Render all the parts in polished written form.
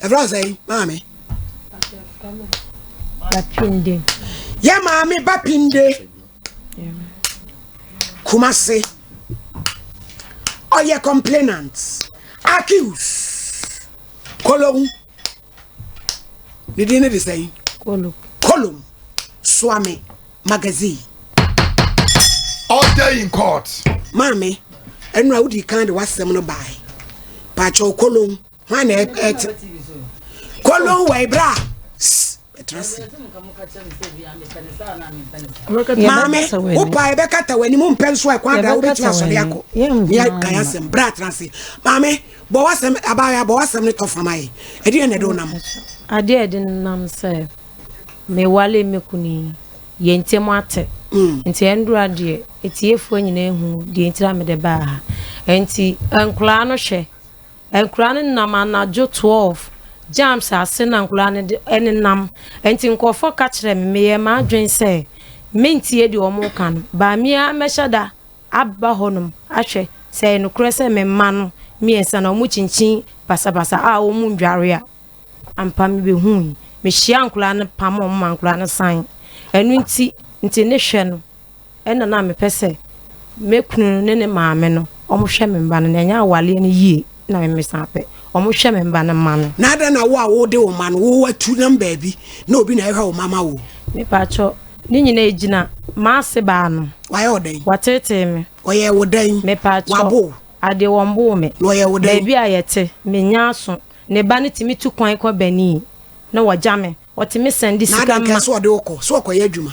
Ɛfrɛ wo sɛn maame? Bapinde. Yɛ maame Bapinde. Kumase. Ɔyɛ complainant. Accused. Kolon. Ne din ne de sɛn? Kolom. Kolom. Suame magazine. Order in court. Maame, ɛnura wodi kan de w'asɛm no bae. Paakyɛw kolon. Hwan na ɛte? Kolon wɔ ebra. Ɛtra se. Maame, wopa ɛbɛkata w'anim mpɛ nso ɛkwan da wobɛtumi asɔre akɔ. Ne kan asɛm bra tra se. Maame, bɔ w'asɛm abaayewa bɔ w'asɛm no tɔ fam ayɛ. Ɛdeɛ na ɛde wo nam. Adeɛ a ɛde nam sɛ mewale me kunu yi, yɛn ntam ate. Nti ɛndora deɛ, atiefoɔ nyinaa hu deɛ nti a mede baa ha. Nti nkwadaa no hwɛ, nkwadaa no nam anadwo 12 jams ase na nkwadaa no de nenam. Nti nkurɔfoɔ ka kyerɛ me, meyɛɛ m'adwene sɛ mentie deɛ wɔreka no. Baa me ara mɛhyɛ da aba hɔnom ahwɛ sɛ ɛyɛ nokorɛ sɛ me mma no mmiɛnsa no wɔkyinkyin basabasa a wɔnnware a. Ampa mebehui. Mehyiaa nkwadaa no pam wɔn ma nkwadaa no san. Ɛno nti, nti ne hwɛ no, ɛna na mepɛ sɛ me kunu no ne ne maame no, wɔhwɛ me mma no, na ɛnyɛ awaleɛ no yie na me mesan pɛ. Wɔhwɛ me mma no ma me. Na adɛn na wo a wode wo mma no, wo atu nam baabi na obi na ɛhwɛ wo mma ma wo? Mepakyɛ, ne nyinaa egyina m'ase baa no. Wayɛ wo dɛn? Wateetee me. Ɔyɛ wo dɛn? Mepakyɛ, Wabo wo? adeɛ wɔmboo me. Na ɔyɛ wo dɛn? Baabi a yɛte, menya aso. Ne ba no tumi tu kwan kɔ Benin na wagya me. Ɔtumi sɛnde Na sika adɛn ma. nka sɛ ɔde wo kɔ? Sɛ ɔkɔyɛ adwuma?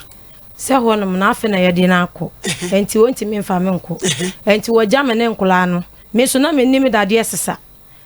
Sɛ hɔnom no, afe na yɛde no akɔ. Enti ɔntumi mfa me nkɔ. Enti wɔgya me ne nkwadaa no. Me nso na mennim dadeɛ sesa.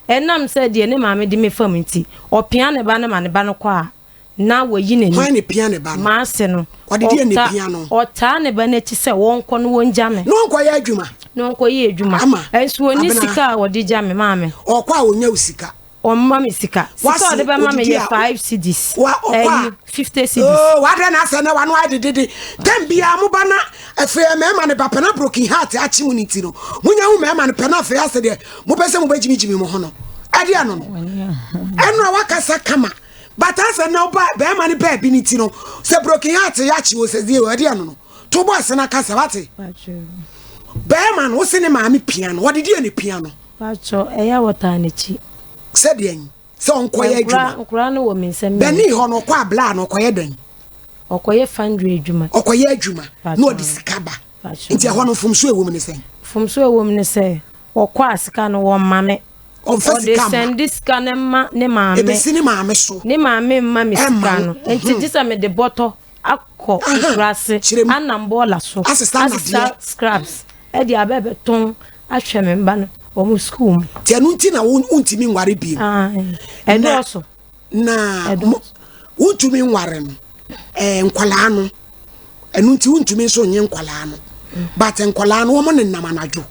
Ɛnam sɛ deɛ ne maame de me fam nti, ɔpia ne ba no ma ne ba no kɔ a, na wayi n'ani. Hwan na epia ne ba no? M'ase no. Ɔde deɛ na epia no? Ɔtaa ne ba no akyi sɛ wɔnkɔ na wɔngya me. Na ɔnkɔyɛ adwuma. Na ɔnkɔyɛ adwuma. Ama. Nso ɔnni Abena. sika a ɔde gya me maame. Ɔkɔ a ɔnya wo sika. Ɔmma me sika. Sika a Wase ɔde bɛma me odidi yɛ a. 5 cedis. Wa ɔkɔ a. Ɛyi 50 cedis. Oo wadɛ na asɛ na wano ayɛ dedede. Tɛm biara mo ba na afei mmarima no ba pɛ na broken heart akye mo ne ti no. Monya hu mmarima no pɛ na afei asɛ deɛ mopɛ sɛ mobɛgyimigyimi mo ho no. Ɛdeɛ no no. Ɛno a wakasa kama. But asɛ na ɔba bɛrima no baabi ne ti no sɛ broken heart yɛ akye o sɛ deɛ ɛde ano no to bɔ ase na kasa wate bɛrima no wose ne maame pia no wɔde deɛ ne pia no. Patsɔ ɛyɛ wɔtaa n'akyi. Sɛ deɛ sɛ ɔnkɔyɛ adwuma. Nkura no wɔ me nsam. Bɛni hɔ no ɔkɔ abla no ɔkɔyɛ dɛn. Ɔkɔyɛ fandre adwuma. Ɔkɔyɛ adwuma na ɔde sika ba. Nti ɛhɔ no mfomso ɛwɔ mu ne sɛn. Mfomso ɛwɔ mu ne sɛ ɔkɔ a sika no wɔn ma me. Ɔmfa sika mma. Ɔde sɛnde sika no ma ne maame. Ebesi ne maame so. Ne maame mma me sika no. Nti gye sɛ mede bɔtɔ akɔ nkuraase anam bɔɔla so asesa scraps ɛde aba bɛtɔn ahwɛ me mba no wɔn sukuu mu. Nti ɛno nti na wontumi nware bio. Ɛdɔɔso. Na wontumi nware no ɛɛ nkwadaa no ɛno nti wontumi nso nye nkwadaa no but nkwadaa no wɔn nenam anadwo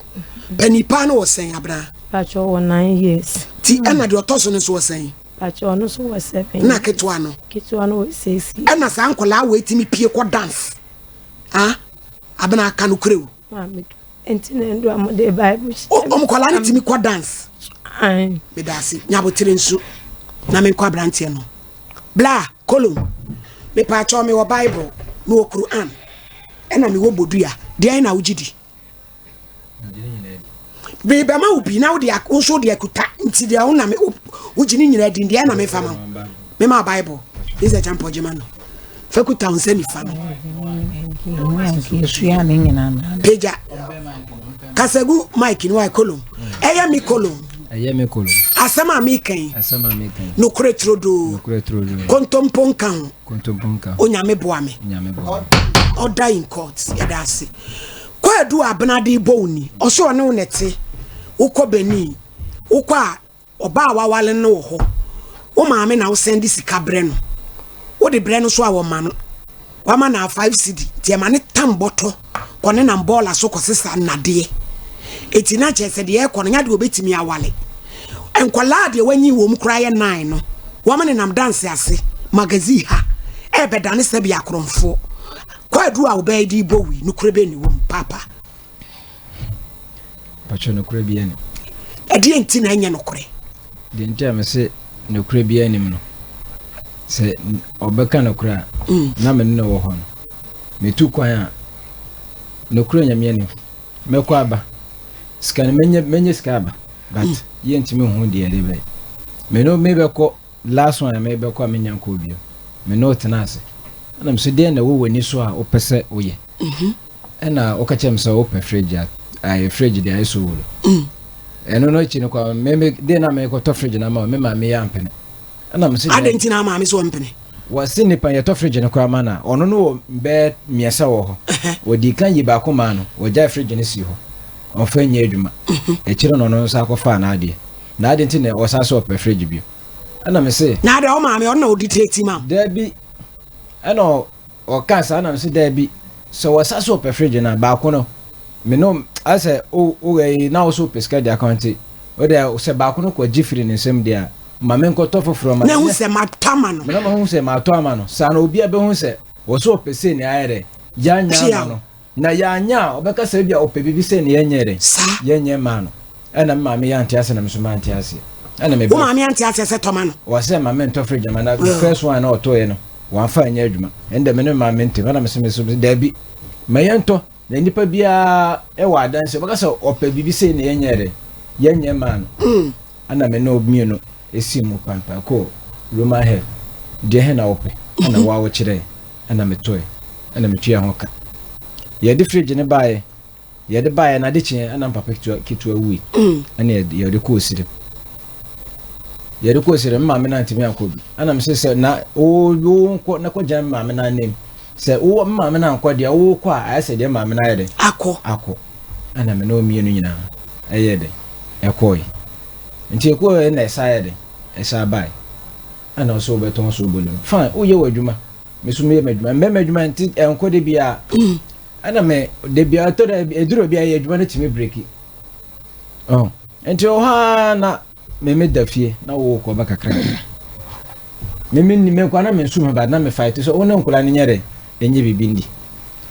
panipa no wɔ sɛn abena. Pacho wɔ 9 years. Ti ɛna deɛ ɔtɔ so no nso wɔ sɛn. Pacho ɔno nso wɔ 7. Na ketewa no. Ketewa no wɔ 6. Ɛna saa nkwadaa wɔ etimi pie kɔ dance ah abena aka no kure o. Maame nti na ndu a mo de Bible. Ɔmo nkwadaa no timi kɔ dance. Medase nyabotere nso na menkɔ aberanteɛ no bla kolom mepaakyɛw mewɔ Bible mewɔ Quran ɛna mewɔ bodua deɛn na wogye di mebɛma wo bi na wode wo nso wode akuta nti deɛ wo na wogye ne nyinaa di deɛ na mefa ma wo mema Bible ne sɛ kyampɔ gyema no fa kuta wo nsa nifa no pagya kasagu mike no wa kolom ɛyɛ me kolom ɛyɛ me kolom asɛm a meka yi asɛm a meka yi nokorɛ turodoo nokorɛ turodoo kontompo nka ho kontompo nka ho Onyame boa me. Onyame boa me. Order in court yɛda ase. Kwaadu a abena de bɔ wo ni ɔsɛ ɔne wo na ɛte wokɔ Benin wokɔ a ɔbaa a wawale no wɔ hɔ wo maame na wosɛn de sika brɛ no wode brɛ no so a wɔma no wama na 5 cedi nti ɛma ne tam bɔtɔ kɔ ne nam bɔɔla so kɔsesa nnadeɛ eti na kyerɛ sɛ deɛ ɛkɔ no nya deɛ obetumi awale nkwadaa deɛ wanyi wɔn koraa yɛ 9 no wɔn nenam dance ase magazine ha ɛbɛdane sɛ bi akorɔmfoɔ kwaadu a wɔbɛyɛ de bɔ wi nokorɛ bɛ ni wɔm papa. Patro nokorɛ bi ɛni. Ɛdeɛ nti na ɛnyɛ nokorɛ. Deɛ nti a mese Nokorɛ biara nnim no. Sɛ ɔbɛka nokorɛ a, na me ne no wɔ hɔ no, metu kwan a, nokorɛ Nyame anim, mɛkɔ aba. Sika no, mɛnya, mɛnya sika aba, but yɛntumi nhu deɛ ɛde bɛyɛ. Me no, mebɛkɔ, last one a mebɛkɔ a menya nkɔɔ bio, me ne wo tena ase. Ɛna me so deɛn na ɛwɔ w'ani so a wopɛ sɛ woyɛ? Ɛna woka kyerɛ me sɛ wopɛ fridge a, ayɛ fridge deɛ ayɛ so wolo. Ɛno no akyi no kwa, me me deɛ na mekɔtɔ fridge no ama wo, me maame yɛ ampene. Ɛna me sɛ Adɛn nti na maame sɛ ɔmpene? Wɔse nipa yɛtɔ fridge no koraa ma no a, ɔno no wɔ bɛyɛ mmiɛnsa wɔ hɔ. Wɔdii kan yi baako maa no, wɔgyae fridge no sii hɔ. Ɔmfa nyɛ adwuma. Akyire no ɔno nso akɔfaa n'adeɛ. Na adɛn nti na ɔsan sɛ ɔpɛ fridge bio? Ɛna me se. Na adɛn wo maame ɔno na ɔdi tire ti ma wo? Dabi. Ɛna Ɔkaa saa na mese daabi, sɛ wɔsa so ɔpɛ fridge no a, baako no me no asɛ o o ɛyi na wo so pɛ sika de aka nti o deɛ sɛ baako no kɔ gye firi ne nsam deɛ a ma me nkɔtɔ foforɔ ma na ehu sɛ matɔ ama no na mahu sɛ matɔ ama no saa na obi abɛhu sɛ wɔ so ɔpɛ sei na ayɛ dɛ yɛanya ama no. Na yɛanyɛ a, ɔbɛka sɛ ebia ɔpɛ biribi sɛ nea yɛnyɛɛ dɛn? Saa. Yɛnyɛ mmaa no. Ɛna me maame yɛ ante aseɛ na me nso mante aseɛ. Ɛna me Wo maame ante aseɛ sɛ tɔ ma no? Ɔsɛ ma mentɔ fridge ma na first one na ɔtɔeɛ no, wamfa anyɛ adwuma. Ɛnde me ne me maame ntem. Ɛna me se me nso daabi, ma yɛntɔ. Na nipa biara wɔ adanse, ɔbɛka sɛ ɔpɛ biribi sei na yɛnyɛɛ dɛn? Yɛnyɛ mmaa no. Ɛna me ne wo mmienu sii mu pampa kɔɔ Roman hell. Deɛ he na wopɛ? Ɛna wo a wokyerɛɛ. Ɛna metɔe, ɛna metuaa ho ka. Yɛde fridge no baeɛ, yɛde baeɛ na ade kyeeɛ ɛna mpapa ketewa ketewa wui. Ɛna yɛde kɔɔ sirem. Yɛde kɔɔ sirem, maame no antumi ankɔ bi. Ɛna mese sɛ na wo wo nkɔ na kɔgyina me maame no anim. Sɛ wo maame no ankɔ deɛ wokɔ a ayɛ sɛ deɛ maame no ayɛ dɛ. Akɔ. Akɔ. Ɛna me ne wo mmienu nyinaa ɛyɛ dɛ ɛkɔe. Nti ɛkɔe na ɛsa yɛ dɛ ɛsa bae. Ɛna ɔsɛ wobɛtɔn soobolo no. Fine, woyɛ w'adwuma. Me so meyɛ m'adwuma. Mmarima adwuma nti ɛnkɔ da biara. Ɛna me da biara ɛtɔ da ɛduru bi a yɛ adwuma no tumi breki. Oh, nti wɔ hɔ ara na me me da fie na wo kɔ ba kakra. Me me ni me nkwa na me nsu me ba na me fight so wo ne nkɔla no nyɛ dɛ ɛnyɛ biribi ndi.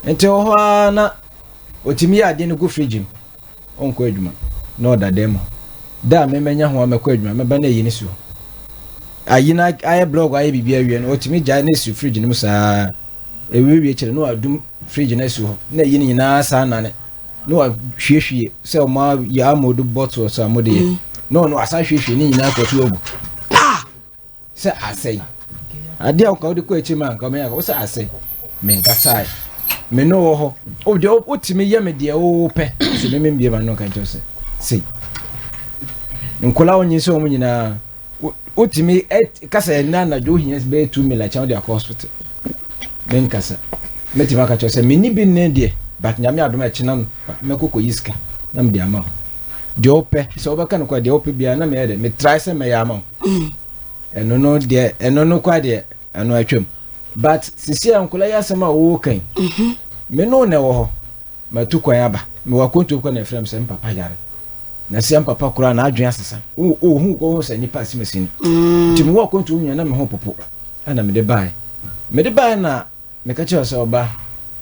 Nti wɔ hɔ ara na otumi yɛ adeɛ no gu fridge mu. Ɔnkɔ adwuma, na ɔda dan mu hɔ. Da a me mɛnya ho a mɛkɔ adwuma, mɛba na ayi no si hɔ. Ayi no ayɛ blɔg ayɛ biribi awie no, ɔtumi gyae na esi fridge no mu saa. Ewiewie kyerɛ na wadum fridge no asi hɔ, na ayi no nyinaa saa nane. Na wahwiehwie sɛ ɔmo ayɛ amodu bottles a ɔmo de yɛ. Na ɔno asan hwiehwie ne nyinaa kɔto agu. Ah! Sɛ asɛe. Adeɛ a woka wode kɔ akyiri ma anka wobɛnya wo sɛ asɛe. Menkasae. Me ne wɔ hɔ. O deɛ wotumi yɛ me deɛ wopɛ. So me membie ma no nka nkyɛw sɛ sei. Nkɔla wonye sɛ wɔn nyinaa wotumi kasa ɛnna anadwo wohia bɛyɛ 2 mil akyɛn wode akɔ hospital. Menkasa. Mɛtumi aka kyerɛ sɛ menni bi nnɛ deɛ but nyame adom ɛkyena no mɛkɔ kɔyi sika na mede ama wo. Deɛ wopɛ sɛ wobɛka no kɔ deɛ wopɛ biara na meyɛ dɛ metrae sɛ mɛyɛ ama wo. Ɛno no deɛ ɛno no kwa deɛ ɛno atwam but sisi a nkɔla yi asɛm a wɔwɔ kan mhm. me no na ɛwɔ hɔ matu kwan aba mewɔ akwantuo kɔ na ɛfrɛ m sɛ mpapa yare na sɛ mpapa koraa na adwene asesa wohu kɔ ho sɛ nipa asimasi no mm. nti mewɔ akwantuo nyina na me ho popo ɛna mede bae mede bae na Meka kyerɛɛ no sɛ, Ɔba,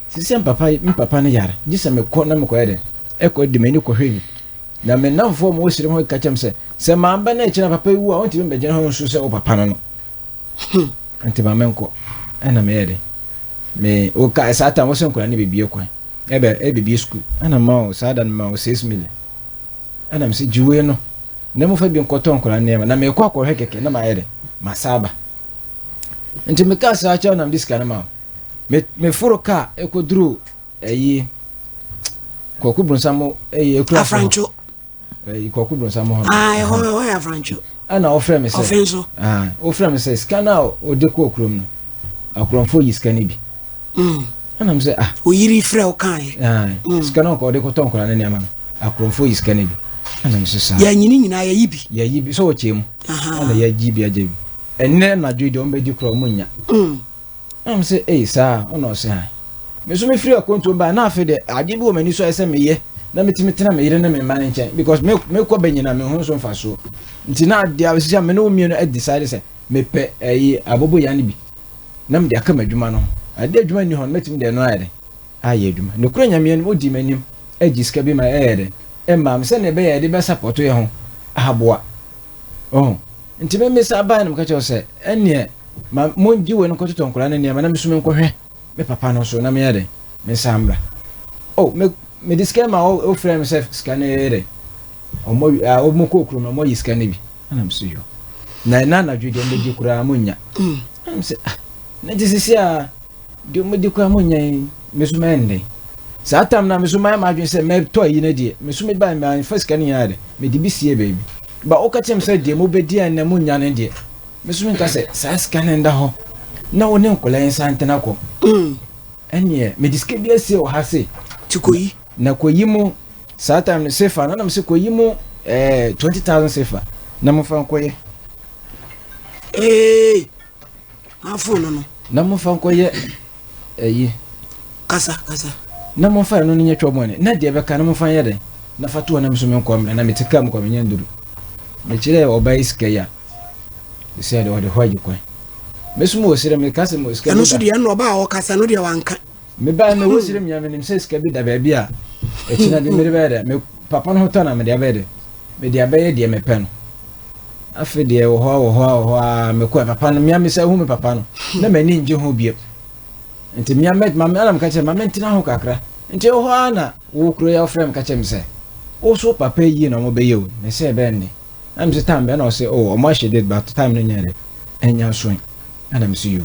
seesei me papa me papa no yare, gye sɛ mekɔ na mekɔyɛ dɛn? Ɛkɔ de m'ani kɔhwɛ bi. Na me nnamfoɔ a wɔwɔ srem hɔ ka kyerɛ me sɛ, sɛ mamba na akyiri na papa yi wu a, ɔntumi mmɛgyina hɔ nsu sɛ wo papa no no. Hmm. Nti ma menkɔ. Ɛna meyɛ dɛn? Me, woka saa tam wo sɛ nkwadaa no bɛbie kwan. Ɛbɛ, ɛbɛbie sukuu. Ɛna ma wo, saa da no ma wo 6 million. Ɛna me sɛ, gye wei no, na mofa bi nkɔtɔ nkwadaa nneɛma. Na mekɔ akɔhwɛ kɛkɛ na mayɛ dɛn? Masa aba. Nti mekaa saa kyerɛ na mede sika no ma wo. Me meforo kaa ɛkɔduru ɛyi Kwaku Bronsam ɛyi ekura Afrancho. Ɛyi Kwaku Bronsam hɔ. Ah, ɛhɔ ɛhɔ yɛ Afrancho. Ɛna ɔfrɛ me sɛ. Ɔfɛn so. Ah, ɔfrɛ me sɛ sika no a ɔde kɔɔ kurom no, akorɔmfoɔ yi sika no bi. Ɛna me sɛ ah. Oyiri frɛ wo kan yɛ. Ah, sika no ɔde kɔtɔ nkɔla ne nneɛma no, akorɔmfoɔ yi sika no bi. Ɛna me sɛ saa. Yɛnyini nyinaa yɛyi bi. Yɛyi bi sɛ ɔkyɛ mu. Ɛna yɛgye bi agye bi. Ɛnnɛ anadwo yi deɛ wɔbɛgye koraa wɔn nnya. Ɛna me sɛ ei saa ɔna ɔsɛ han. Me nso mefiri akwantuo baa na afei deɛ adeɛ bi wɔ m'ani so ayɛ sɛ meyɛ na metumi tena me yere ne me mma no nkyɛn because me mekɔ bɛ nyina me ho nso mfasoɔ. Nti na adeɛ a sisi a me ne wo mmienu decide sɛ mepɛ ɛyi aboboyaa no bi na mede aka m'adwuma no ho. Adeɛ adwuma nni hɔ no mɛtumi de ɛno ayɛ dɛ ayɛ adwuma. Nokorɛ Nyame anim wodii m'anim agye sika bi ma ɛyɛ dɛ ɛmaa me sɛdeɛ ɛbɛyɛ a yɛde bɛsapɔto yɛn ho aboa. Ɔho. Nti me me saa bae na meka kyerɛ wo sɛ ɛneɛ ma mongye wei no nkɔtotɔ nkwadaa no nneɛma na me nso menkɔhwɛ me papa no so na menyɛ dɛn mensan mmra. Oh, me mede sika ma wo wofrɛ me sɛ sika no yɛ dɛn ɔmɔ ɔmɔ kɔ kurom na ɔmɔ yi sika no bi ɛna me so yɔ na ɛna anadwo deɛ ɔmɔdi koraa monnya ɛna me sɛ ah na nti sisi a Deɛ wɔdi koraa mo nyɛ yi, me so mɛyɛ no dɛn? Saa tam no a me so mayɛ m'adwene sɛ mɛtɔ ayi no deɛ, me so mebae mamfa sika no nyinaa de, mede bi siee baabi. Ba woka kyerɛ me sɛ deɛ mobɛdi a nnɛ monnya no deɛ, me so menka sɛ saa sika no nda hɔ na wo ne nkwadaa yi nsa ntena kɔ. Ɛnneɛ mede sika bi asie wɔ ha sei. Nti kɔyi. Na kɔyi mu saa time no sefa no na mese kɔyi mu eh, 20,000 sefa na momfa nkɔyɛ. Ee. M'afon no no. Na momfa nkɔyɛ ayi. Kasa, kasa. Na momfa ɛno no nyɛ twɛ bɔne. Na deɛ ɛbɛka no momfa nyɛ dɛn? Na fa to hɔ na me nso menkɔ mmra. Na mete kaa mu kɔ menyɛ nduru. Mekyerɛɛ ɔbaa yi sika yi a, sɛ deɛ ɔde hɔ agye kwan. Me nso mewɔ srɛ meka sɛ mewɔ sika bi da. Ɛno nso deɛ ɛno ɔbaa a ɔkasa no deɛ wanka. Mebaa mewɔ srɛ mu nyinaa menim sɛ sika bi da baabi a ɛkyina bi mede bɛyɛ dɛ. Me papa no ho tɔ na mede abɛyɛ dɛ. Mede abɛyɛ deɛ mepɛ no. Afei deɛ wɔ hɔ wɔ hɔ wɔ hɔ a mekɔɛ papa no mmea mesɛ hu me papa no na m'ani ngye ho bio nti mmea mɛ ma ɛna meka kyerɛ ma mentena ho kakra nti wɔ hɔ a na wo kuro yɛ wofrɛ me ka kyerɛ me sɛ wo so papa yie na ɔmo bɛyɛ o ne sɛ ɛbɛn ne na mesɛ time bɛn na ɔsɛ o ɔmo ahyɛ date but time no nyɛ dɛ ɛnya nsoe ɛna mesɛ yo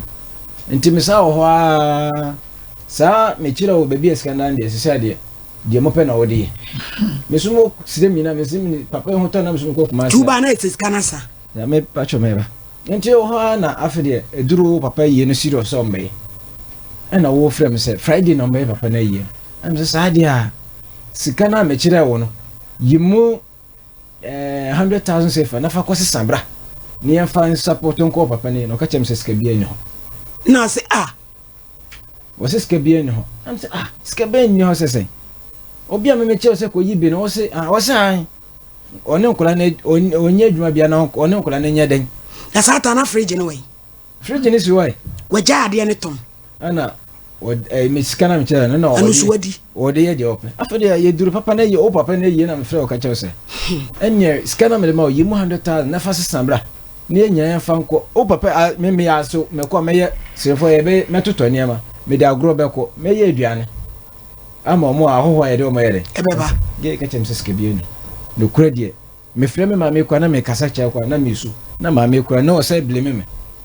nti mesa wɔ hɔ a saa mekyerɛ wo baabi a sika nan deɛ sɛ deɛ Deɛ mopɛ na wode yɛ. Me so mo srɛ mi na me se me papa yi ho tɔ na me so mekɔ Kumasi. Tuba na ɛsɛ sika na sa. Na me patro me ba. Nti wɔ hɔ ara na afe deɛ ɛduru wo papa yie no serious sɛ ɔmbɛyɛ. Ɛna wo frɛ me sɛ Friday na ɔmbɛyɛ papa no ayie no. Ɛna me sɛ saa deɛ a sika no a mekyerɛ wo no yi mu eh, 100,000 sefa na fa kɔ sesa bra ne yɛmfa nsapɔtɔ nkɔ papa no yie no. Ɔka kyerɛ me sɛ sika biara nni hɔ. Na ɔse ah. Wɔse sika biara nni hɔ. Na mesɛ ah sika bɛn nni hɔ sɛ sɛn? Obi a memekyerɛ sɛ kɔyi bi no wɔse ah wɔse an ɔne nkwadaa no ɔnyɛ adwuma bia na ɔne nkwadaa no nyɛ dɛn. Na saa ta na fridge no wɔ Fridge no si hɔ ɛ. Wagya adeɛ no tɔn. Ɛna ɛɛ me sika na mekyerɛ no na ɔde ɛno so wadi. Ɔde yɛ deɛ ɔpɛ. Afei deɛ yɛduru papa no yie o papa no yie na mefrɛ ɔka kyerɛ sɛ ɛneɛ sika na mede ma ɔyi mu 100,000 na fa sesa bra. Ne yɛn nyinaa yɛmfa nkɔ. O papa a me mmea so mɛkɔ a mɛyɛ srɛfo yɛbɛ mɛtotɔ nneɛma mede agorɔ bɛkɔ mɛyɛ aduane ama wɔn a ahɔhoɔ a yɛde wɔn yɛ dɛ. Ɛbɛba. Gye ka kyerɛ me sɛ sika bi ani. Nokorɛ deɛ mefrɛ me maame kora na mekasa kyerɛ kora na mesu na maame kora na ɔsɛ blame me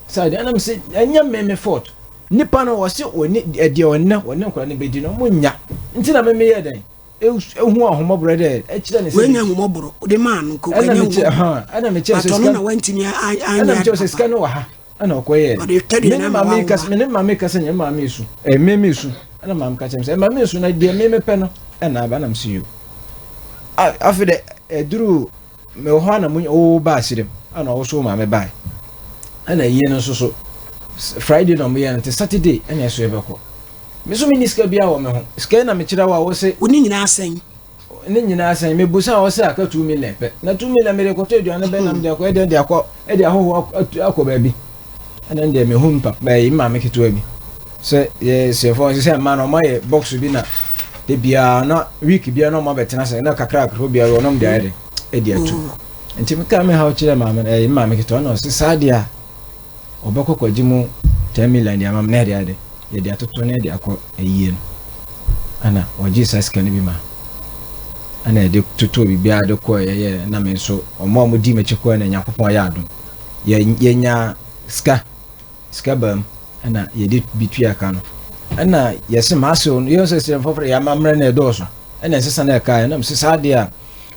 sɛ adeɛ na mesɛ ɛnyɛ me me fault nipa no ɔse ɔne ɛdeɛ ɔnɛ ɔne nkora no bɛdi no ɔmo nya nti na me meyɛ dɛn ehu ahomɔborɔ dɛ ɛkyerɛ ne sɛ. Wenya ahomɔborɔ de maa no nka ɛna mekyerɛ ha ɛna mekyerɛ sɛ sika na wantumi anyɛ ɛna mekyerɛ sɛ sika no wɔ ha ɛna ɔkɔ yɛ ɔde tɛ me ne maame kasa me ne maame kasa nyɛ maame esu ɛɛ me me esu ɛna maame kasa sɛ maame esu na deɛ me mepɛ no ɛna aba na me si yo afei dɛ ɛduru me wɔ hɔ ana mo o ba asirem ɛna ɔwɔ so maame bae ɛna yie no nso so Friday na ɔmo yɛ no te Saturday ɛna ɛso yɛbɛkɔ. Me nso menni sika biara wɔ me ho. Sika yi na mekyerɛ wo a wose. Wo ne nyinaa sɛn? Ne nyinaa sɛn? Mebusa a wose aka 2 million pɛ. Na 2 million mede kɔtɔ aduane bɛn na mede akɔ ɛdɛn de akɔ ɛde ahɔhoɔ akɔ baabi. Ɛna deɛ mehu me papa ɛyi me maame ketewa bi sɛ yɛ sɛfo sɛ mmaa no ɔmo ayɛ box bi na de biara na week biara na ɔmo abɛtena sɛ na kakra kakra biara ɔnom de ayɛ de ɛde atu. Nti meka me haw kyerɛ maame ɛyi me maame ketewa na ɔse saa deɛ a ɔbɛkɔ kɔgye mu 10 million de ama me na yɛde ayɛ dɛ yɛde atoto na yɛde akɔ ayie no ɛna ɔgye saa sika no bi ma ɛna yɛde toto biribiara de kɔɔ yɛyɛ na me nso ɔmo a ɔmo di m'akyi kɔɔ na Nyankopɔn ayɛ adom yɛ yɛnya sika sika baa mu ɛna yɛde bi tua ka no ɛna yɛsɛ maase no yɛn sɛ sɛ mfɔfrɛ yɛ amammerɛ na ɛdɔɔso ɛna ɛsesa na ɛka ɛna mesɛ saa deɛ a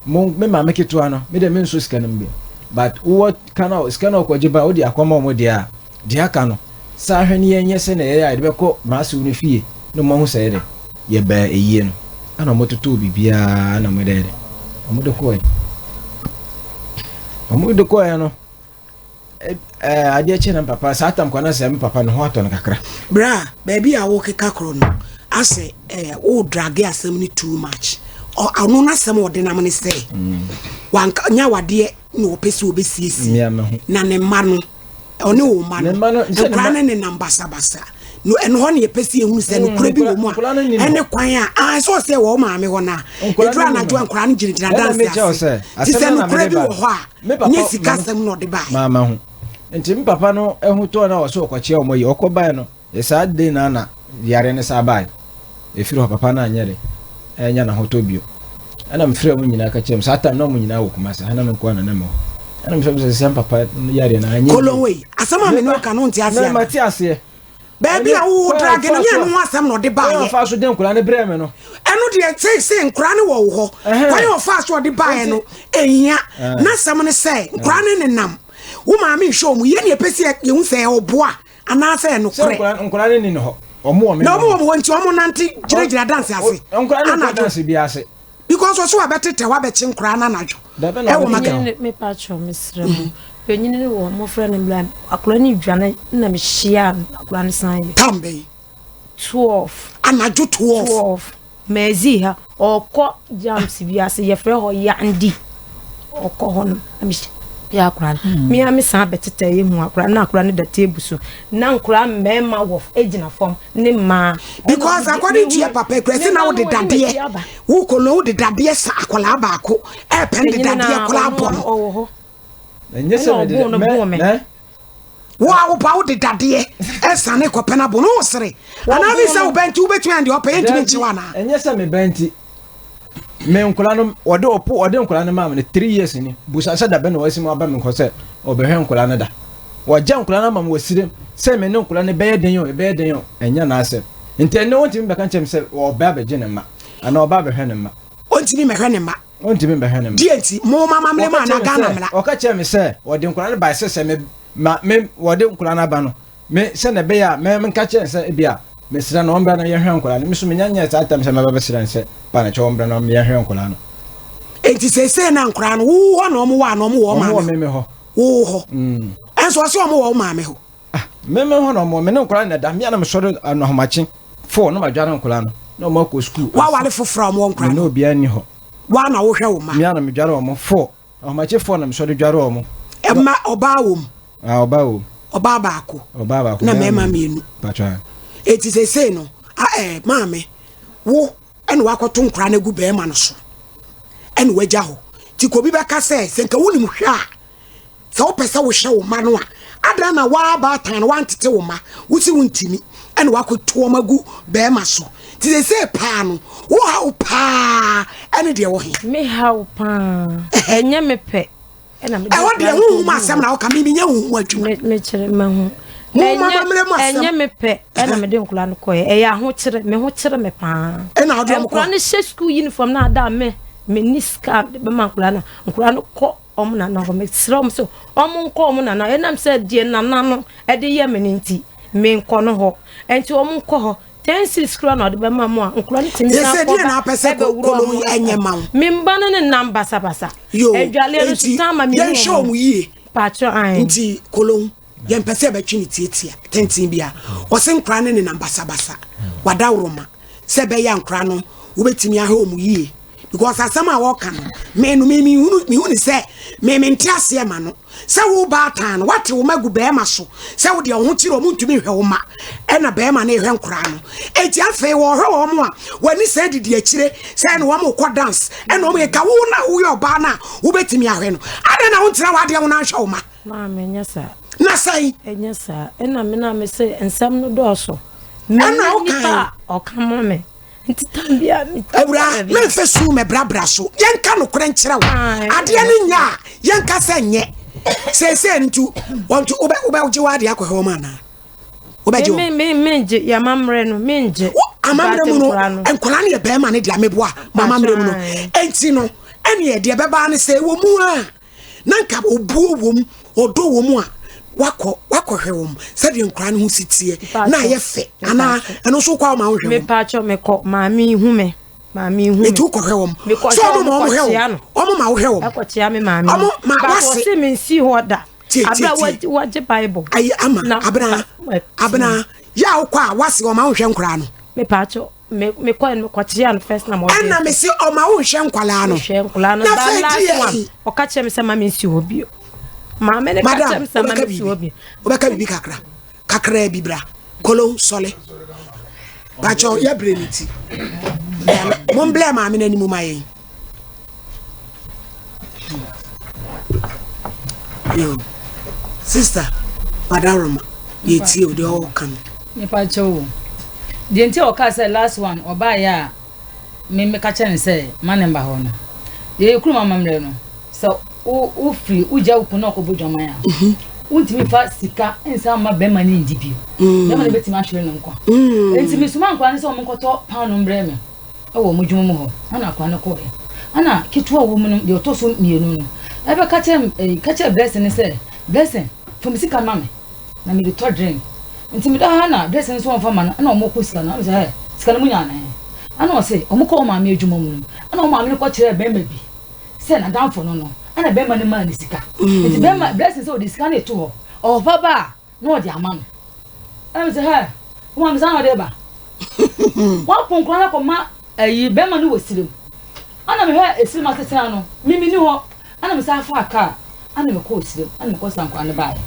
mo me maame ketewa no me deɛ me nso sika no mu bi but wowɔ ka na sika na ɔkɔgye ba wode akɔma ɔmo deɛ a deɛ aka no saa ahwɛ ne yɛnyɛ sɛ na ɛyɛ a yɛde bɛkɔ maasew no fie na ɔmo ahu sɛ yɛde yɛbaa eyie no ɛna ɔmo totoo biribiara na ɔmo de yɛde ɔmo de kɔɛ ɔmo de kɔɛ no ɛɛ adeɛ kye na papa saa tam kwan na sɛ me papa ne ho atɔ no kakra. Bra baabi a wokeka korɔ no asɛ ɛɛ wo drag asɛm no too much ɔno n'asɛm a ɔde nam ne sɛ wanka nya wadeɛ na ɔpɛ sɛ ɔbɛsiesie na ne mma no ɔne wo mma no nkwadaa no nenam basabasa. No ɛno hɔ na yɛpɛ sɛ yɛhunu sɛ nokorɛ bi wɔ mu a ɛne kwan a ah sɛ ɔsɛ wɔ wo maame hɔ no a ɛduru anadwo a nkwadaa no gyinagyina danse ase nti sɛ nokorɛ bi wɔ hɔ a nyɛ sika asɛm na ɔde baeɛ. Maama ho nti me papa no ɛho tɔɔ na ɔsɛ ɔkɔkyea wɔn yi ɔkɔ baeɛ no saa de na na yare no saa baeɛ ɛfiri hɔ papa no anyɛ de ɛnya n'ahotɔ bio ɛna mefrɛ wɔn nyinaa ka kyerɛ m saa tam na wɔn nyinaa wɔ Kumasi ha na me nkoa na na mewɔ ɛna mefrɛ m sɛ sɛ papa yareɛ no anyɛ Kolonwei asɛm a me ne wo ka no nte aseɛ mate aseɛ Baabi a wo drage no nyɛ ɛno ho asɛm na ɔde baayɛ. Kwan a ɔfaa so de nkwadaa no brɛɛ me no. Ɛno deɛ seesei nkwadaa no wɔ wo hɔ. Kwan a ɔfaa so ɔde baayɛ no ɛhia. N'asɛm ne sɛ nkwadaa no nenam. Wo maame nhwɛ wɔn yie na yɛpɛ sɛ yɛhu sɛ ɛyɛ ɔboa anaasɛ ɛyɛ nokorɛ. Sɛ nkwadaa no ni ne hɔ. Wɔn wɔ me. Na wɔn wɔ mo hɔ nti wɔn nante gyinagyina danse ase. Nkwadaa no nkɔ danse bi ase. Because ɔsɛ wabɛtetɛ wabɛkye nkoraa no anadwo ɛwɔ maka. Panyini me pa kyɛw me srɛ mo panyini no wɔ mo frɛ no mbla akora no dwane na me hyia no akora no san yɛ. Tam bɛyi. 12. Anadwo 12. 12 mɛzi ha ɔkɔ jams bi ase yɛfrɛ hɔ yandi ɔkɔ hɔ no na me hyia akora no hmm. me a me san bɛtetɛ yɛ hu akora na akora no da table so na nkora mmarima wɔ gyina fam ne mmaa. Because according to your papa ekura si na wo de dadeɛ wo kɔ no wo de dadeɛ sa akwadaa baako ɛɛpɛn de dadeɛ koraa bɔ no. Ɔwɔ hɔ. Ɛnyɛ sɛ mede mɛ mɛ. Wo a wo ba wo de dadeɛ ɛsane kɔpɛn abo no wo sere anaa bi sɛ wo bɛnti wobɛtumi ayɛ deɛ ɔpɛ yɛntumi nkyew anaa. Ɛnyɛ sɛ me bɛnti me nkwadaa no wɔde ɔpo wɔde nkwadaa no maa me no three years ni busa sɛ dabɛ na wɔasi mu aba me nkɔ sɛ ɔbɛhwɛ nkwadaa no da wɔgya nkwadaa no ama me wɔ sirem sɛ me ne nkwadaa no bɛyɛ den o ɛbɛyɛ den o ɛnyɛ n'asɛm nti ɛnɛ wɔntumi bɛka nkyɛn sɛ ɔbɛ abɛgye ne mma anaa ɔbɛ abɛhwɛ ne mma. Ɔntumi mɛhwɛ ne mma. Ɔntumi mbɛhwɛ ne mma. Deɛ nti mo ma amammerɛ mu anaa Ghana mmara. Ɔka kyerɛ me sɛ wɔde nkwadaa no bae sɛ sɛ me ma me wɔde nkwadaa no aba no Me, sɛnea ɛbɛyɛ a mɛ, menka kyerɛ no sɛ ebia mesrɛ no ɔmbra na yɛnhwɛ nkwadaa no. Me nso menya nyɛɛ saa tam sɛ mɛba bɛsrɛ no sɛ pa no kyɛw ɔmbra na yɛnhwɛ nkwadaa no. Enti seesei na nkwadaa no, wo hɔ na wɔn wɔ anaa wɔn wɔ wɔn maame hɔ? Wɔn wɔ me me hɔ. Wo hɔ. Mm. Ɛnso ɔsɛ wɔn wɔ wo maame hɔ. Ah, me me hɔ na wɔn wɔ, me ne nkwadaa no na ɛda. Me a na mesɔre ahomakye fo na madware nkwadaa no na wɔn akɔ sukuu. Wawale foforɔ a wɔn wɔ nkwadaa no? Me ne obiara nni hɔ. Woa na wohwɛ wo mma? Me a na medware wɔn fo. Ahomakyefoɔ na mesɔre dware wɔn. Ɛma ɔbaa wɔ mu. Ah, ɔbaa wɔ mu. Ɔbaa baako. Ɔbaa baako. Na mmarima mmienu. Patwa. Eti seesei no, a ɛɛ eh, maame, wo ɛna wakɔto nkora no agu bɛrima no so. Ɛna wagya hɔ. Ti kobi bɛka sɛ, sɛ nka wonim hwɛ a, Sɛ wopɛ sɛ wohwɛ wo mma no a, adɛn na woabaatan no woantete wo mma? Wosi wontumi ɛna woakɔto wɔn agu bɛrima so. Nti seesei paa no, wo haw paa ɛne deɛ wɔ he? Me haw paa, ɛnyɛ me pɛ ɛna mede Ɛhɔ deɛ honhom asɛm na woka, me menyɛ honhom adwuma. Mekyerɛ mahu. Mo amammerɛ mu asɛm. Ɛnyɛ me pɛ ɛna mede nkwadaa no kɔɛ. Ɛyɛ ahokyere, me ho kyere me paa. Ɛna wode wɔn kɔ? Nkwadaa no hyɛ sukuu uniform na ada me, menni sika de bɛma nkwadaa no. Nkwadaa no kɔ wɔn nana hɔ. Mesrɛ wɔn sɛ wɔnkɔ wɔn nana hɔ. Ɛnam sɛ deɛ nana no de yɛ me no nti, menkɔ no hɔ. Nti wɔnkɔ hɔ. Ten cedis koraa na ɔde bɛma mo a, nkwadaa no tumi san kɔ ba ɛbɛwura wɔn. Me mma no nenam basabasa. Adwaleɛ no so san ma mehu wɔn. Yɛnhwɛ wɔn yie. Paatwɔ ae. Nti kolon yɛmpɛ sɛ yɛbɛtwe ne tiatia tenten bia. Ɔse nkwadaa no nenam basabasa. Wadaworoma sɛ ɛbɛyɛ a nkwadaa no wobɛtumi ahwɛ wɔn yie. Because asɛm a wɔka no, me no me mehunu mehu ne sɛ me mente aseɛ ma no. Sɛ wo baatan no wate wo ma gu bɛrima so sɛ wo deɛ wo ho kyerɛ wɔn ntumi nhwɛ wo ma ɛna bɛrima no rehwɛ nkoraa no. Enti afei wɔhwɛ wɔn a w'ani sɛ didi akyire sɛ ɛna wɔn kɔ dance ɛna wɔn yɛ ka wo na woyɛ ɔbaa no a wobɛtumi ahwɛ no. Adɛn na wontena w'adeɛ ho na anhwɛ wo ma? Maame ɛnyɛ saa. Na sɛn? Ɛnyɛ saa. Ɛna me na me se nsɛm no dɔɔso. Ɛna wokan. Nipa a ɔka ma me. Awuraa, memfa su mɛbrabra so. Yɛnka nokorɛ nkyerɛ wo. Adeɛ no nyɛ a, yɛnka sɛ nyɛ. Seesei no nti, wɔnto wobɛ wobɛgye w'adeɛ akɔhwɛ wɔn anaa? Wobɛgye wɔn? Me me mengye yɛ amammerɛ no mengye. Wo amammerɛ mu no, nkwadaa no yɛ bɛrima no deɛ meboa mo amammerɛ mu no. Enti no, ɛneɛ deɛ ɛbɛba ne sɛ ɛwɔ mu a na nka obuo wɔ mu, ɔdɔ wɔ mu a, wakɔ wakɔhwɛ wɔn sɛdeɛ nkwadaa no ho si teɛ na ayɛ fɛ anaa ɛno nso wokɔ a wɔma wohwɛ wɔn. Mepaakyɛ mekɔ maame hu me maame hu me. Eti wokɔhwɛ wɔn so wɔn ma wɔn hwɛ wɔn wɔn ma wohwɛ wɔn. Ɛkɔkyea me maame. Wɔn ma wase. Baako me nsi hɔ da. Tie tie tie. Abira wagye bible. Ayi ama abena abena yɛ a wokɔ a wase wɔn ma wohwɛ nkwadaa no. Mepaakyɛ me me kɔ me kɔkyea no first na mo. Ɛna me se ɔma wo nhwɛ nkwalaa no. Nhwɛ nkwalaa no. Na fɛ di yɛ. Ɔka kyerɛ me sɛ ma me nsi hɔ bio. Maame ne ka kyerɛ me sɛ ma me nsi hɔ bio. Wobɛka biribi kakra. Kakraa bi bra. Kolo sɔle. Pakyɛ yɛbrɛ ne ti. Momblɛ maame no anim ma yɛn. Yo. Sister, Badaroma, yɛtie o deɛ ɔka no. Mepa kyɛw o. Deɛ nti a ɔkaa sɛ last one ɔbaeɛ a me meka kyerɛ no sɛ ma ne mma hɔ no. Deɛ yɛ kurom amammerɛ no, sɛ wo wofiri wogya wo kunu na ɔkɔbɔ dwaman a, mhm. wontumi fa sika nsa mma bɛrima no ndi bio. Mm. Bɛrima no bɛtumi ahwere no nkwa. Mm. Nti mesoma nkwa no sɛ wɔn nkɔtɔ paano mbrɛ me wɔ wɔn adwuma mu hɔ. Ɛna akwa no kɔɔɛ. Ɛna ketewa wɔ mu no deɛ ɔtɔ so mmienu no ɛbɛka kyerɛ ɛyi ka kyerɛ Blessing no sɛ Blessing fa me sika ma me. na mede tɔ drink nti meda ha na dressing nso wɔmfa ma no ɛna wɔn kɔ sika no ɛna sɛ ɛ sika no mu nya anan ɛna ɔse wɔn kɔ wɔn maame adwuma mu no ɛna wɔn maame no kɔ kyerɛ bɛrima bi sɛ n'adamfo no no ɛna bɛrima no maa ne sika mm. nti bɛrima blessing sɛ ɔde sika no eto hɔ ɔfa ba a na ɔde ama no ɛna sɛ hɛ wɔn maame saa na ɔde ba wɔn apo nkora no akɔ ma ɛyi bɛrima no wɔ sirim ɛna mehwɛ esirim asetena no mimi ni hɔ. Ɛna me san faa kaa ɛna me kɔɔ sirem ɛna me kɔ san nkwadaa no baeɛ.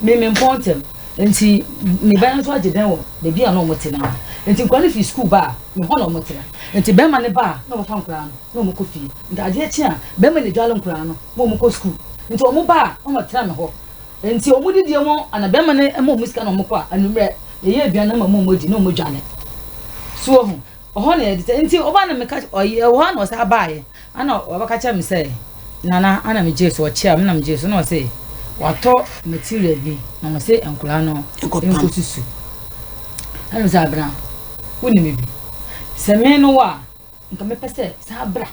Me me mpɔn ntɛm nti me ba no nso agye dan wɔ baabi a na wɔn te no ara. Nti nkwadaa no firi sukuu ba a me hɔ na wɔn tena. Nti bɛrima no ba a na wɔfa nkwadaa no na wɔn kɔ fie. Nti adeɛ kye a bɛrima no dwale nkwadaa no ma wɔn kɔ sukuu. Nti wɔn ba a na wɔn tena me hɔ. Nti wɔn didie mu ana bɛrima no ma wɔn sika na wɔn kɔ a anwummerɛ yɛyɛ aduane ma wɔn di na wɔn dwane. So wahu? Ɛhɔ na yɛde tɛ nti ɔbaa na meka ɔyɛ ɛhɔ a na ɔsan baeɛ. Ana ɔbɛka kyerɛ me sɛ, Nana, ana megyee so, ɔkyea me na megyee so, na ɔse watɔ material bi na ɔse nkwadaa no nkɔsusu. Ɛna me sɛ Abena, wonim me bi. Sɛ me no wo a, nka mepɛ sɛ saa bra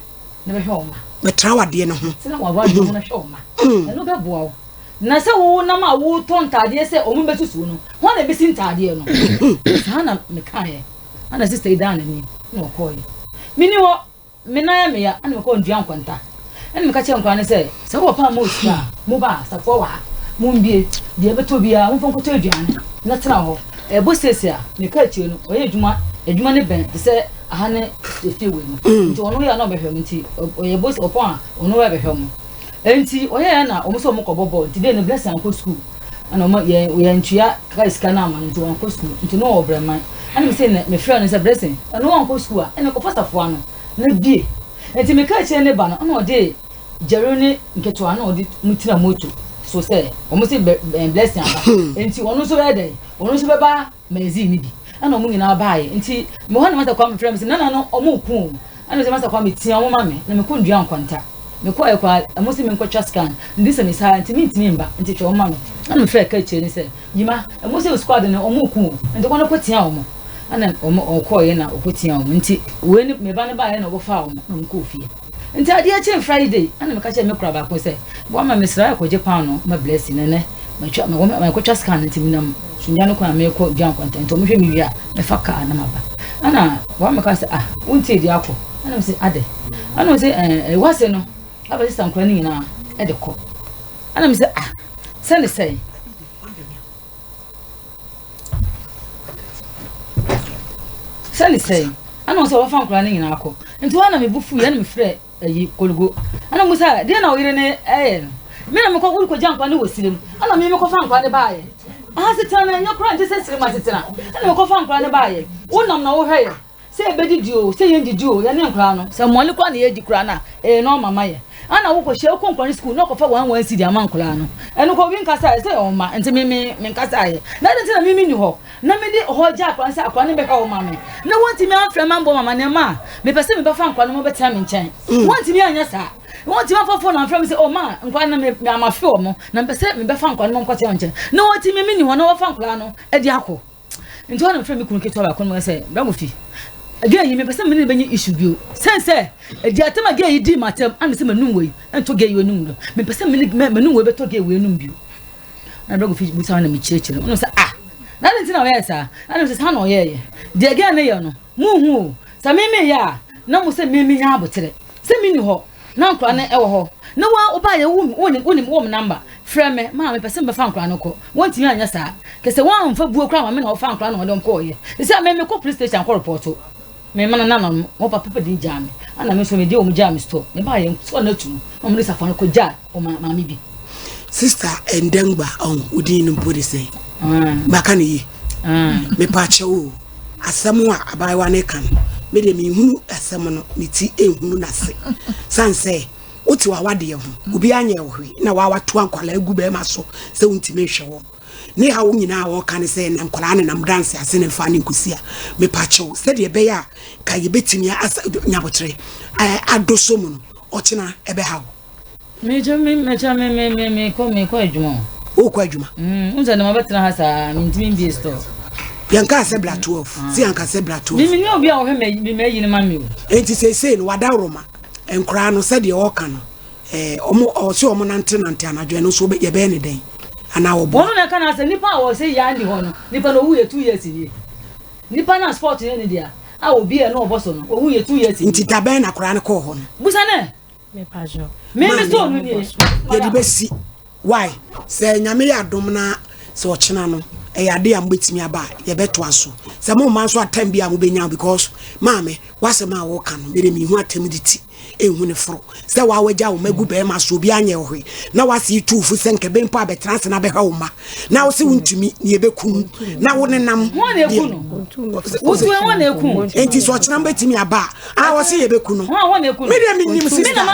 na bɛhwɛ wo mma. Bɛtra w'adeɛ no ho. Tena w'adeɛ ho na hwɛ wo mma. Ɛno bɛboa wo. Na sɛ wo nam a wotɔ ntaadeɛ sɛ wɔn bɛsusu no, hwan na ɛbɛsi ntaadeɛ no? Saa na mekaeɛ. Ɛna sista yi daa n'ani na ɔkɔeɛ. Menni hɔ. Me nan yɛ me ya, ɛna mekɔɔ Ndua Nkwanta. Ɛna meka kyerɛɛ nkwadaa no sɛ, sɛ wowɔ paa ma sika a, moba a, safoa wɔ ha, mombue, deɛ ɛbɛtɔ biara, momfa nkɔtɔ aduane na tena hɔ. Ɛbɔ seesei a, meka akyire no, ɔyɛ adwuma, adwuma no bɛn te sɛ aha ne efie wei mu. Nti ɔno yɛ a na ɔbɛhwɛ mo, nti ɔyɛ bɔ ɔpɔn a, ɔno yɛ bɛhwɛ mo. Nti ɔyɛɛ na wɔn sɛ wɔn kɔbɔ bɔɔl, nti dei no Blessing ankɔ sukuu. Ɛna wɔn yɛn yɛntua kaa sika no ama no, nti wankɔ sukuu, nti na ɔwɔ Brɛman. Ɛna me se na me frɛ no sɛ Blessing, ɛno wankɔ sukuu a, ɛna kɔfa safoa no na bie. Nti me kaa kyerɛ ne ba no, ɛna ɔde Jerry ne nketewa na ɔde mu tena moto so sɛ wɔn se Blessing aba. Nti ɔno nso bɛyɛ dɛn? Ɔno nso bɛba magazine no bi. Ɛna wɔn nyinaa baeɛ. Nti me hɔ na Master Kwame frɛ me sɛ nana no wɔn reko o. Ɛna me sɛ Master Kwame tia wɔn ma me na mekɔ ndua nkwanta. Mekɔɛ koraa wɔn se menkɔtwa scan. Mede sɛ me saa nti mentumi mba nti twɛ wɔn ma me. Ɛna mefrɛ ka kyerɛ no sɛ Yima, wɔn se squad no wɔn reko o nti kɔ na kɔtia wɔn. Ɛna wɔn ɔkɔeɛ na ɔkɔtia wɔn nti wei ne me ba no baeɛ na ɔbɛfaa wɔn na wɔn kɔɔ fie. Nti adeɛ kyee Friday ɛna meka kyerɛɛ me kora baako sɛ boa ma mesra ɛkɔgye paano ma Blessing na ɛnɛ matwa mekɔtwa scan nti menam Sunya no kwan a merekɔ dwa nkwanta nti wɔhwɛ me wie a mɛfa kaa na maba. Ɛna boa meka sɛ ah wontie deɛ akɔ ɛna mese adɛ ɛna ɔse ɛɛ wase no abɛsesa nkora no nyinaa ɛde kɔ ɛna mese ah sɛ ne sɛn. Sɛ ne sɛn? Ɛna ɔsɛ wɔfa nkwadaa no nyinaa kɔ. Nti hɔ na me bo fuiɛ ɛna mefrɛ ayi kologo. Ɛna mo sɛ deɛ na ɔyere no ɛyɛ no. Me na mekɔ wode kɔgya nkwadaa no wɔ sirem. Ɛna me mekɔfa nkwadaa no baayɛ. Asetena no ɛnyɛ koraa nte sɛ sirem asetena. Ɛna mekɔfa nkwadaa no baayɛ. Wonam na wohwɛ yɛ. Sɛ yɛbɛdidi oo, sɛ yɛndidi oo, yɛne nkwadaa no, sɛ mmɔne koraa na yɛredi koraa no a, ɛyɛ nɔɔma ma yɛn. Ɛna wokɔhyia, wokɔ nkwadaa no sukuu na wɔkɔfa one one cedi ama nkwadaa no. Ɛno koraa obi nkasaeɛ sɛ ɛyɛ wɔn mma, nti me me menkasaeɛ. Na adɛn nti na me menni hɔ na mede hɔ gya akwadaa no sɛ akwadaa no mmɛhwɛ wɔn ma me? Na wɔntumi amfrɛ me ammɔ me amanneɛ ma a, mepɛ sɛ mebɛfa nkwadaa no ma wɔbɛtena me nkyɛn. Wɔntumi anyɛ saa. Wɔntumi amfa phone amfrɛ me sɛ, oh ma, nkwadaa no me me mafe wɔn, na mepɛ sɛ mebɛfa nkwadaa no ma wɔnkɔtena wɔn nkyɛn. Na wɔntumi, menni hɔ na wɔfa nkwadaa no de akɔ. Nti hɔ na mefrɛ me kunu ketewa baako no mu sɛ bra kofi girl yi mepɛ sɛ mene no bɛnyɛ issue bio sɛn sɛ ɛdi atam a girl yi dii m'atam ana sɛ manum wei ɛntɔ girl yi anum no mepɛ sɛ mene manum wei bɛtɔ girl wei anum bio na bra kofi busa na mekyerɛkyerɛ no sɛ ah na ade nti na ɔyɛɛ saa na mesɛ saa na ɔyɛɛyɛ deɛ girl no yɛ no monhu o sɛ me meyɛ a na mo sɛ me menya aboterɛ sɛ menni hɔ Na nkora no wɔ hɔ. Na wo wo baayɛ wo wonim wonim wɔ me namba. Frɛ me maa mepɛ sɛ mebɛfa nkora no kɔ. Wɔntumi anyɛ saa. Kɛ sɛ wɔamfa buo koraa ma me na wɔfa nkora no na wɔde wɔn kɔɔyɛ. Sɛ me mekɔ police station kɔ repɔto. Me ma no nananom wɔn papa papa din gyaa me. Ana me nso mede wɔn gyaa me store. Me baayɛ store no atum na wɔde safoa no kɔ gyaa wɔn maame bi. Sister Ndengba ɔn wo din no mpo de sɛn? Maka no yie. Mepaakyɛw o, asɛm a abaayewa no reka no, me deɛ menhunu asɛm no, me ti nhunu n'ase. Sane sɛ wote w'awadeɛ ho, obiara nyɛɛ wo hwee, na waa watoa nkwadaa agu bɛrima so sɛ wontumi nhwɛ wɔn. Ne haw nyinaa a wɔka ne sɛ na nkwadaa nenam danse ase ne mfa ne nkosi a, mepaakyɛw, sɛdeɛ ɛbɛyɛ a ka yɛbɛtumi asa nyabotere adɔ so mu no, ɔkyena ɛbɛha wo. Mekyɛ me mekyɛ me me me me kɔ me kɔ adwuma o. O kɔ adwuma. Mm, n sɛ na ma bɛtena ha saa me ntumi mbie store. Yɛn kaa sɛ bla 12. Ah. Si yɛn ka sɛ bla 12. Mi mi ni obi a ɔhwɛ mɛ mi mɛ yi ni ma mi o. Enti seesei no wadaworoma nkoraa no sɛdeɛ ɔka no ɛɛ ɔmo ɔsɛ ɔmo nante nante anadwo ɛno nso yɛbɛyɛ ne dɛn anaa ɔboa. Wɔn na ɛka na sɛ nipa a wɔsɛ yaa ni hɔ no nipa na owu yɛ 2 years nie nipa na sport yɛ ne dea a obi yɛ no ɔbɔ so no owu yɛ 2 years nie. Nti dabɛn na koraa no kɔɔ hɔ no. Busa ne. Yɛde bɛsi why sɛ nyame yɛ adom na sɛ ɔkyena no ɛyɛ ade a mobɛtumi aba a yɛbɛtoa so sɛ momma nso atam bi a mobɛnya because maame wasɛm a wɔka no mede mehu atam de ti ɛnhu ne foro sɛ waa wagya wo magu bɛrima so obi anyɛ wo hwee na wase tu fo sɛ nkɛbɛ mpo abɛtena ase na bɛhwɛ wo ma na wo sɛ wontumi ne yɛbɛkum na wo nenam enti sɛ ɔkyena mobɛtumi aba a a wɔse yɛbɛku no medeɛ menim sister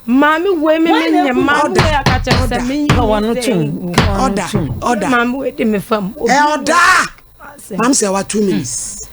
maame wei me me nyɛ maame wei aka kyerɛ sɛ me nyi ɔda ɔda maame wei de me fam ɔda maame sɛ wa 2 minutes.